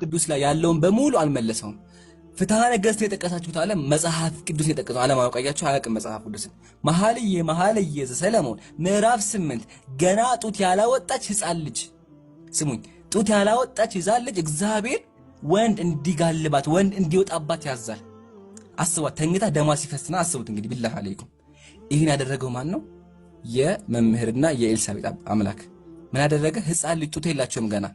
ቅዱስ ላይ ያለውን በሙሉ አልመለሰውም። ፍትሐ ነገሥት የጠቀሳችሁት አለ መጽሐፍ ቅዱስ የጠቀሰው አለማወቅ አያችሁ፣ አያውቅም መጽሐፍ ቅዱስን። መኃልየ መኃልየ ዘሰሎሞን ምዕራፍ 8 ገና ጡት ያላወጣች ሕፃን ልጅ ስሙኝ፣ ጡት ያላወጣች ሕፃን ልጅ እግዚአብሔር ወንድ እንዲጋልባት ወንድ እንዲወጣባት ያዛል። አስቧት፣ ተኝታ ደሟ ሲፈስና አስቡት እንግዲህ ቢላህ አለይኩም። ይህን ያደረገው ማን ነው? የመምህርና የኤልሳቤጥ አምላክ ምን ያደረገ? ሕፃን ልጅ ጡት የላቸውም ገና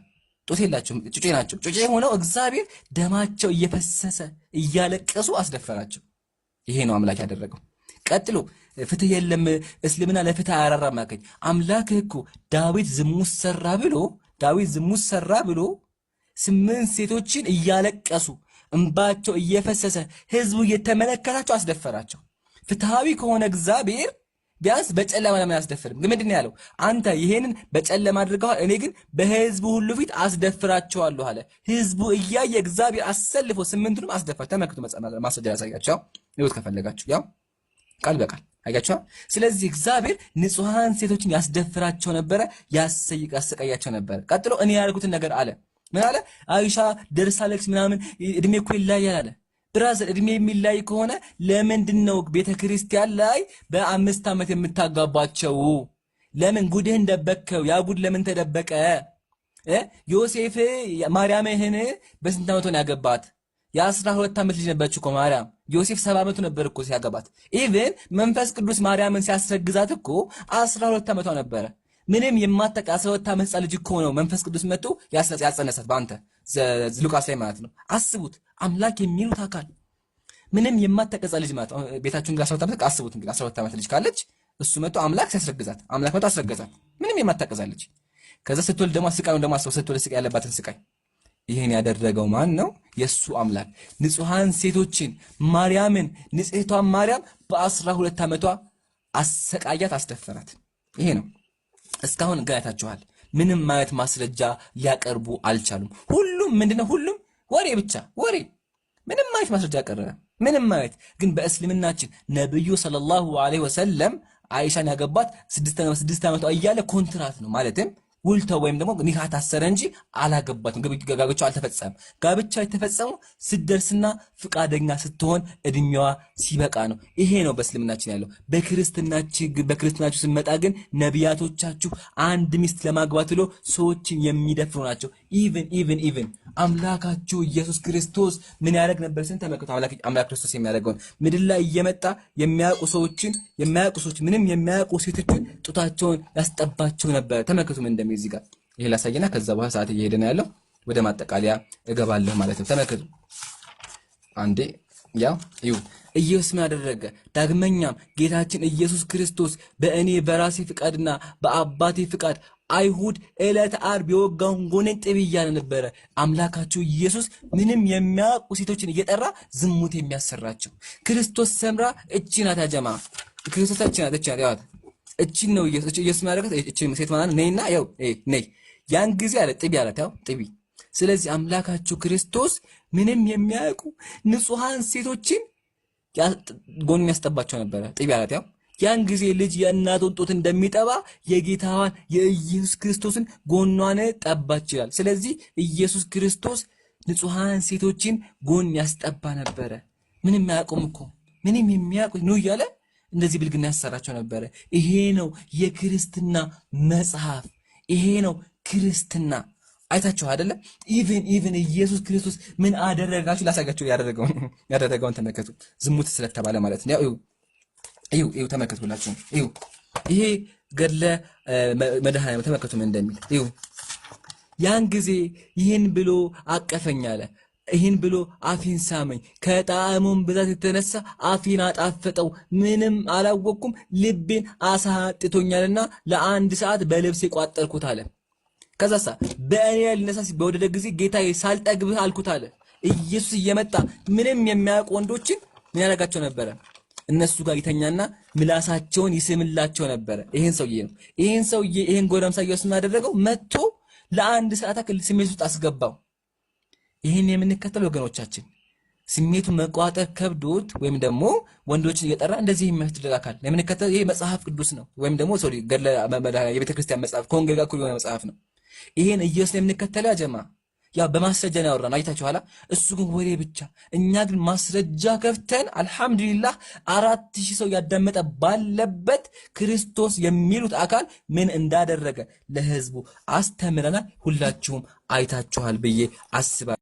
ጡት የላቸውም፣ ጩጬ ናቸው። ጩጬ ሆነው እግዚአብሔር ደማቸው እየፈሰሰ እያለቀሱ አስደፈራቸው። ይሄ ነው አምላክ ያደረገው። ቀጥሎ ፍትህ የለም እስልምና ለፍትህ አያራራም አልከኝ። አምላክህ እኮ ዳዊት ዝሙት ሰራ ብሎ ዳዊት ዝሙት ሰራ ብሎ 8 ሴቶችን እያለቀሱ እንባቸው እየፈሰሰ ህዝቡ እየተመለከታቸው አስደፈራቸው። ፍትሃዊ ከሆነ እግዚአብሔር ቢያንስ በጨለማ ለምን አያስደፍርም? ግን ምንድን ነው ያለው? አንተ ይሄንን በጨለማ አድርገዋል፣ እኔ ግን በህዝቡ ሁሉ ፊት አስደፍራቸዋለሁ አለ። ህዝቡ እያየ እግዚአብሔር አሰልፎ 8ቱንም አስደፋቸው። ተመልክቱ፣ ማስረጃ ያሳያቸው። ይኸው ከፈለጋችሁ ያው ቃል በቃል አያችኋል። ስለዚህ እግዚአብሔር ንጹሐን ሴቶችን ያስደፍራቸው ነበረ፣ ያሰቃያቸው ነበረ። ቀጥሎ እኔ ያልኩትን ነገር አለ። ምን አለ? አይሻ ደርሳለች ምናምን እድሜ እኮ ይለያያል አለ። Brother እድሜ የሚለያይ ከሆነ ለምንድን ነው ቤተ ክርስቲያን ላይ በ5 ዓመት የምታጋባቸው? ለምን ጉድህን ደበቅከው? ያ ጉድ ለምን ተደበቀ? ዮሴፍ ማርያምህን በስንት ዓመቷ ነው ያገባት? የ12 ዓመት ልጅ ነበረች እኮ ማርያም። ዮሴፍ 7 ዓመቱ ነበር እኮ ሲያገባት። Even መንፈስ ቅዱስ ማርያምን ሲያስረግዛት እኮ 12 ዓመቷ ነበረ። ምንም የማታውቅ 12 ዓመት ሕፃን ልጅ እኮ ነው መንፈስ ቅዱስ መጥቶ ያጸነሳት በአንተ ሉቃስ ላይ ማለት ነው። አስቡት፣ አምላክ የሚሉት አካል ምንም የማታውቅ ሕፃን ልጅ ማለት ነው። ቤታችሁ እንግዲህ 12 ዓመት አስቡት እንግዲህ 12 ዓመት ልጅ ካለች እሱ መጥቶ አምላክ ሲያስረግዛት፣ አምላክ መጥቶ አስረገዛት። ምንም የማታውቅ ሕፃን ልጅ። ከዛ ስትወልድ ደግሞ ስቃዩን ደግሞ አስበው፣ ስትወልድ ስቃይ ያለባትን ስቃይ። ይሄን ያደረገው ማን ነው? የሱ አምላክ ንጹሃን ሴቶችን ማርያምን፣ ንጽህቷን ማርያም በ12 ዓመቷ አሰቃያት፣ አስደፈራት። ይሄ ነው። እስካሁን ግን አይታችኋል። ምንም ማለት ማስረጃ ሊያቀርቡ አልቻሉም። ሁሉም ምንድነው? ሁሉም ወሬ ብቻ ወሬ፣ ምንም ማለት ማስረጃ ቀረበ። ምንም ማለት ግን በእስልምናችን ነብዩ ሰለላሁ ዐለይሂ ወሰለም አይሻን ያገባት 6 ዓመቷ እያለ ኮንትራት ነው፣ ማለትም ውልተው ወይም ደግሞ ኒካህ ታሰረ እንጂ አላገባትም። ጋብቻው አልተፈጸመም። ጋብቻ የተፈጸመው ስትደርስና ፍቃደኛ ስትሆን እድሜዋ ሲበቃ ነው። ይሄ ነው በእስልምናችን ያለው። በክርስትናችሁ ስንመጣ ግን ነቢያቶቻችሁ አንድ ሚስት ለማግባት ብሎ ሰዎችን የሚደፍሩ ናቸው። even even even አምላካችሁ ኢየሱስ ክርስቶስ ምን ያደርግ ነበር ስንት ተመልከቱ። አምላክ ክርስቶስ የሚያደርገውን ምድር ላይ እየመጣ የሚያውቁ ሰዎችን የሚያውቁ ሰዎች ምንም የሚያውቁ ሴቶችን ጡታቸውን ያስጠባቸው ነበር። ተመልከቱ ምን እንደሚል እዚህ ጋር ይሄ ላሳየና ከዛ በኋላ ሰዓት እየሄደ ነው ያለው ወደ ማጠቃለያ እገባለሁ ማለት ነው። ተመልከቱ አንዴ ያው እዩ ኢየሱስ ምን አደረገ? ዳግመኛም ጌታችን ኢየሱስ ክርስቶስ በእኔ በራሴ ፍቃድና በአባቴ ፍቃድ አይሁድ ዕለተ ዓርብ የወጋውን ጎኔን ጥቢ እያለ ነበረ። አምላካችሁ ኢየሱስ ምንም የሚያውቁ ሴቶችን እየጠራ ዝሙት የሚያሰራቸው። ክርስቶስ ሰምራ እቺ ናት ያጀማ ክርስቶስ እቺ ናት፣ እቺ ናት፣ ያዋት እቺ ነው ኢየሱስ። ኢየሱስ ማለት እቺ ሴት ማለት ነይና ያው ነይ ያን ጊዜ አለ ጥቢ አላት፣ ያው ጥቢ። ስለዚህ አምላካችሁ ክርስቶስ ምንም የሚያውቁ ንጹሃን ሴቶችን ጎኑን ያስጠባቸው ነበረ። ጥቢ አላት፣ ያው ያን ጊዜ ልጅ የእናቱን ጡት እንደሚጠባ የጌታዋን የኢየሱስ ክርስቶስን ጎኗን ጠባች ይላል። ስለዚህ ኢየሱስ ክርስቶስ ንጹሃን ሴቶችን ጎን ያስጠባ ነበረ። ምንም አያውቁም እኮ ምንም የሚያውቁ ነው እያለ እንደዚህ ብልግና ያሰራቸው ነበረ። ይሄ ነው የክርስትና መጽሐፍ። ይሄ ነው ክርስትና። አይታችሁ አይደለ? Even even ኢየሱስ ክርስቶስ ምን አደረጋችሁ? ላሳያችሁ ያደረገውን ተመልከቱ። ዝሙት ስለተባለ ማለት ነው። ያው እዩ እዩ ተመልከቱ፣ ሁላችሁም እዩ። ይሄ ገድለ መድኃኔዓለም ተመልከቱ ምን እንደሚል እዩ። ያን ጊዜ ይህን ብሎ አቀፈኝ አለ። ይህን ብሎ አፌን ሳመኝ፣ ከጣዕሙም ብዛት የተነሳ አፌን አጣፈጠው። ምንም አላወቅኩም፣ ልቤን አሳጥቶኛልና ለአንድ ሰዓት በልብሴ ቋጠርኩት አለ። ከዛሳ በእኔ ላይ ሊነሳ በወደደ ጊዜ ጌታዬ ሳልጠግብህ አልኩት አለ። ኢየሱስ እየመጣ ምንም የሚያውቁ ወንዶችን ምን ያደርጋቸው ነበረ? እነሱ ጋር ይተኛና ምላሳቸውን ይስምላቸው ነበረ። ይሄን ሰውዬ ነው። ይሄን ሰውዬ ይሄን ጎረምሳ ኢየሱስ ምን አደረገው? መጥቶ ለአንድ ሰዓት ያክል ስሜት ውስጥ አስገባው። ይሄን የምንከተል ወገኖቻችን ስሜቱን መቋጠር ከብዶት ወይም ደግሞ ወንዶችን እየጠራ እንደዚህ የሚያስደርግ አካል የምንከተል ይሄ መጽሐፍ ቅዱስ ነው፣ ወይም ደግሞ sorry ገድለ የቤተ ክርስቲያን መጽሐፍ ከወንጌል ጋር እኩል የሆነ መጽሐፍ ነው። ይሄን ኢየሱስ የምንከተለው ያጀማ ያ በማስረጃ ነው ያወራነው። አይታችኋላ። እሱ ግን ወሬ ብቻ። እኛ ግን ማስረጃ ከፍተን አልሐምዱሊላህ 4000 ሰው ያዳመጠ ባለበት ክርስቶስ የሚሉት አካል ምን እንዳደረገ ለህዝቡ አስተምረናል። ሁላችሁም አይታችኋል ብዬ አስባለሁ።